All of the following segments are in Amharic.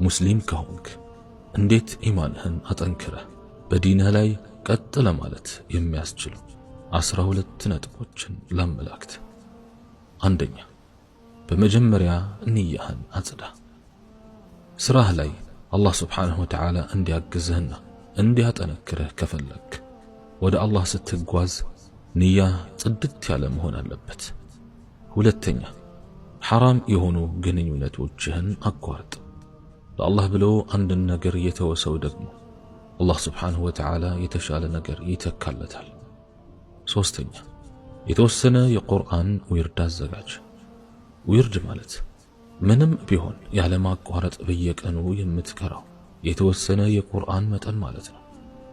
ሙስሊም ከሆንክ እንዴት ኢማንህን አጠንክረህ በዲንህ ላይ ቀጥ ለማለት የሚያስችሉ 12 ነጥቦችን ላመላክት። አንደኛ፣ በመጀመሪያ ንያህን አጽዳ። ስራህ ላይ አላህ ስብሓንሁ ወተዓላ እንዲያግዝህና እንዲያጠነክርህ ከፈለግክ ወደ አላህ ስትጓዝ ንያህ ጽድት ያለ መሆን አለበት። ሁለተኛ፣ ሐራም የሆኑ ግንኙነቶችህን አቋርጥ። ለአላህ ብሎ አንድን ነገር የተወሰው ደግሞ አላህ ስብሓንሁ ወተዓላ የተሻለ ነገር ይተካለታል። ሶስተኛ፣ የተወሰነ የቁርአን ዊርድ አዘጋጅ። ዊርድ ማለት ምንም ቢሆን ያለማቋረጥ በየቀኑ የምትቀራው የተወሰነ የቁርአን መጠን ማለት ነው።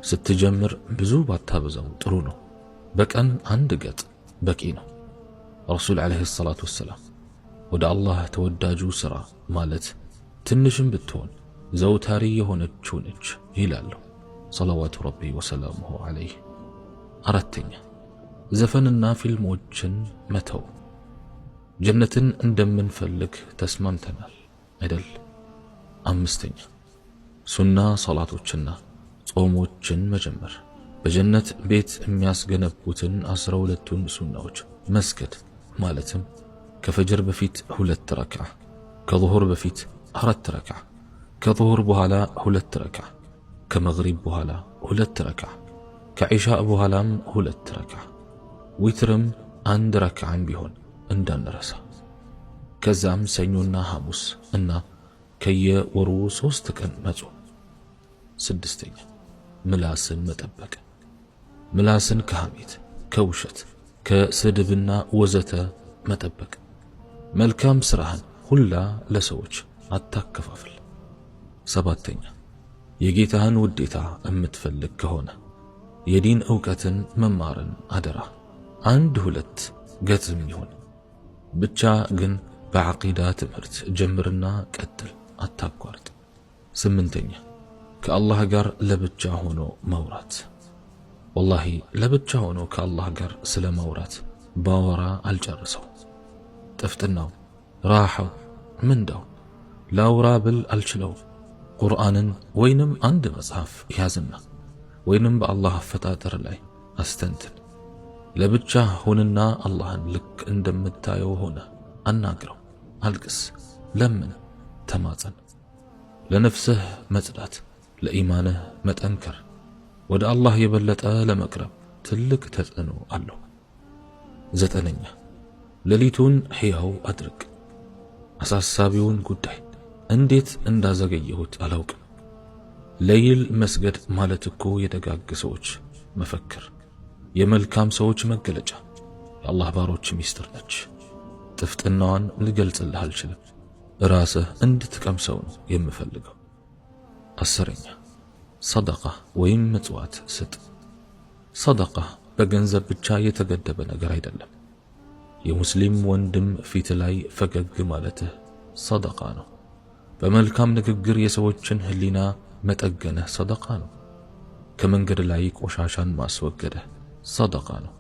ስትጀምር ብዙ ባታበዛው ጥሩ ነው። በቀን አንድ ገጽ በቂ ነው። ረሱል ዓለይሂ ሰላቱ ወሰላም ወደ አላህ ተወዳጁ ሥራ ማለት ትንሽም ብትሆን ዘውታሪ የሆነችው ነች ይላሉ ሰለዋቱ ረቢ ወሰላሙሁ ዓለይህ። አራተኛ፣ ዘፈንና ፊልሞችን መተው። ጀነትን እንደምንፈልግ ተስማምተናል አይደል? አምስተኛ፣ ሱና ሰላቶችና ጾሞችን መጀመር። በጀነት ቤት የሚያስገነቡትን 12ቱን ሱናዎች መስገድ፣ ማለትም ከፈጅር በፊት 2 ረክዓ፣ ከظሁር በፊት 4 ረክዓ፣ ከظሁር በኋላ 2 ረክዓ፣ ከመግሪብ በኋላ 2 ረክዓ፣ ከዒሻ በኋላም 2 ረክዓ፣ ዊትርም 1 ረክዓም ቢሆን እንዳንረሳ። ከዛም ሰኞና ሐሙስ እና ከየወሩ 3 ቀን መጾም። ስድስተኛ፣ ምላስን መጠበቅ። ምላስን ከሐሜት፣ ከውሸት፣ ከስድብና ወዘተ መጠበቅ። መልካም ስራህን ሁላ ለሰዎች አታከፋፍል። ሰባተኛ፣ የጌታህን ውዴታ የምትፈልግ ከሆነ የዲን ዕውቀትን መማርን አደራ። 1 2 ገጽም ይሁን ብቻ ግን በዓቂዳ ትምህርት ጀምርና ቀጥል፣ አታቋርጥ። ስምንተኛ፣ ከአላህ ጋር ለብቻ ሆኖ ማውራት። ወላሂ ለብቻ ሆኖ ከአላህ ጋር ስለ ማውራት ባወራ አልጨርሰው። ጥፍጥናው፣ ራሐው፣ ምንዳው ላውራ ብል አልችለው። ቁርአንን ወይንም አንድ መጽሐፍ ያዝና ወይንም በአላህ አፈጣጠር ላይ አስተንትን። ለብቻ ሁንና አላህን ልክ እንደምታየው ሆነ አናግረው፣ አልቅስ፣ ለምን፣ ተማጸን። ለነፍስህ መጽዳት፣ ለኢማንህ መጠንከር፣ ወደ አላህ የበለጠ ለመቅረብ ትልቅ ተጽዕኖ አለው። ዘጠነኛ፣ ሌሊቱን ሕያው አድርግ። አሳሳቢውን ጉዳይ እንዴት እንዳዘገየሁት አላውቅም። ለይል መስገድ ማለት እኮ የደጋግ ሰዎች መፈክር፣ የመልካም ሰዎች መገለጫ፣ የአላህ ባሮች ሚስጥር ነች። ጥፍጥናዋን ልገልጽልህ አልችልም። ራስህ እንድትቀምሰው ነው የምፈልገው። 10ኛ፣ ሰደቃ ወይም ምጽዋት ስጥ። ሰደቃ በገንዘብ ብቻ የተገደበ ነገር አይደለም። የሙስሊም ወንድም ፊት ላይ ፈገግ ማለትህ ሰደቃ ነው። በመልካም ንግግር የሰዎችን ህሊና መጠገንህ ሰደቃ ነው። ከመንገድ ላይ ቆሻሻን ማስወገድህ ሰደቃ ነው።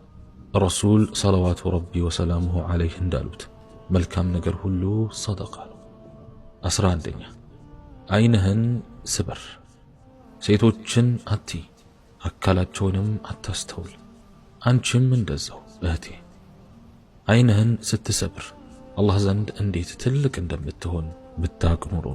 ረሱል ሰለዋቱ ረቢ ወሰላሙሁ ዐለይህ እንዳሉት መልካም ነገር ሁሉ ሰደቃ ነው። 11ኛ፣ አይንህን ስበር። ሴቶችን አቲ፣ አካላቸውንም አታስተውል። አንቺም እንደዛው እህቴ። አይንህን ስትሰብር አላህ ዘንድ እንዴት ትልቅ እንደምትሆን ብታቅ ኑሮ